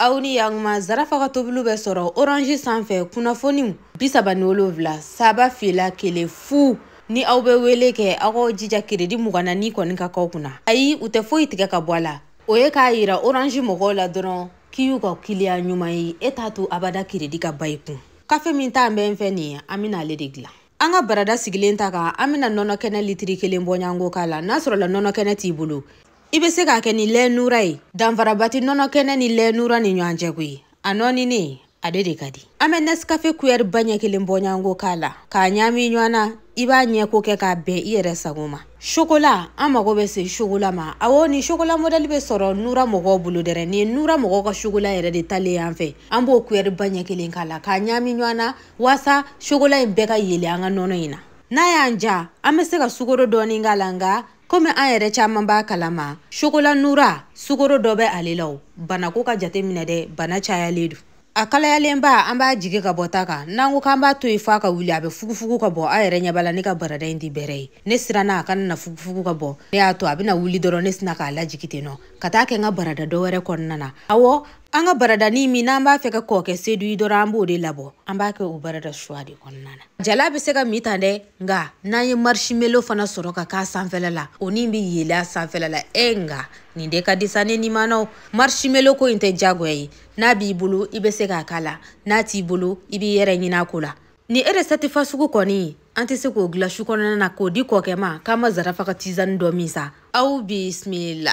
Aw ni yakuma Zarafa ka tobiliw bɛ sɔrɔ Orange sanfɛ kunnafoniw 37 3 2 1 0. Ni aw bɛ wele kɛ, aw k'aw jija crédit 24 kɔni ka k'aw kunna. Ayi, u tɛ foyi tigɛ ka bɔ a la. O ye k'a yira Orange mɔgɔw la dɔrɔn k'i y'u ka client ɲuman ye, e t'a to abada crédit ka ba i kun. Kafe min t'an bɛ fɛ nin ye, an bɛna ale de dilan. An ka barada sigilen ta kan, an bɛna nɔnɔ kɛnɛ litiri 1 bɔɲɔgɔnko k'a la. N'a sɔrɔla nɔnɔ kɛnɛ t'i bolo, i bɛ se k'a kɛ ni lait nura ye. Danfaraba tɛ nɔnɔ kɛnɛ ni lait nura ni ɲɔgɔn cɛ koyi. A nɔɔninen, ale de ka di. An bɛ Nescafe cuillère ba ɲɛ 1 bɔɲɔgɔnko k'a la k'a ɲami ɲɔgɔn na. I b'a ɲɛko kɛ k'a bɛn i yɛrɛ sago ma. Chocolat, an mago bɛ se chocolat ma. Awɔ, ni chocolat modèle bɛ sɔrɔ Nura mɔgɔw bolo dɛrɛ. Nin ye Nura mɔgɔw ka chocolat yɛrɛ de talen y'an fɛ. An b'o cuillère ba ɲɛ 1 k'a la k'a ɲami ɲɔgɔn na waasa chocolat in bɛɛ ka yɛlɛ an ka nɔnɔ in na. N'a y'an ja, an bɛ se ka sukaro dɔɔni k'a la, nka komi an yɛrɛ caman b'a kalama, chocolat Nura sukaro dɔ bɛ ale la o. Banako ka jate minɛ dɛ, bana cayalen don. A kalayalenba, an b'a jigin ka bɔ ta kan. N'an ko k'an b'a to yen f'a ka wuli, a bɛ fugufugu ka bɔ. Aw yɛrɛ ɲɛ b'a la, ne ka barada in tɛ bɛrɛ ye. Ne siranna a kana na fugufugu ka bɔ, ne y'a to a bɛna wuli dɔrɔn, ne sina k'a lajigin ten nɔ ka taa kɛ n ka barada dɔ wɛrɛ kɔnɔna na. Awɔ, an ka baradanin min n'an b'a fɛ ka kɔkɛ sedu ye dɔrɔn, an b'o de labɔ, an b'a kɛ o barada suwa de kɔnɔna na. Jala bɛ se ka min tan dɛ, nka n'an ye marshmallow fana sɔrɔ ka k'a sanfɛla la, o ni bɛ yɛlɛ a sanfɛla la. Nka nin de ka di sa ne nimanaw. Marshmallow ko in tɛ diyagoya ye. N'a b'i bolo, i bɛ se k'a k'a la, n'a t'i bolo, i b'i yɛrɛ ɲini a ko la. Ni recette fasugu kɔni, an tɛ se k'o dilan su kɔnɔna na k'o di kɔkɛ ma k'an ma Zarafa ka tisane dɔ min sa. Aw bisimila.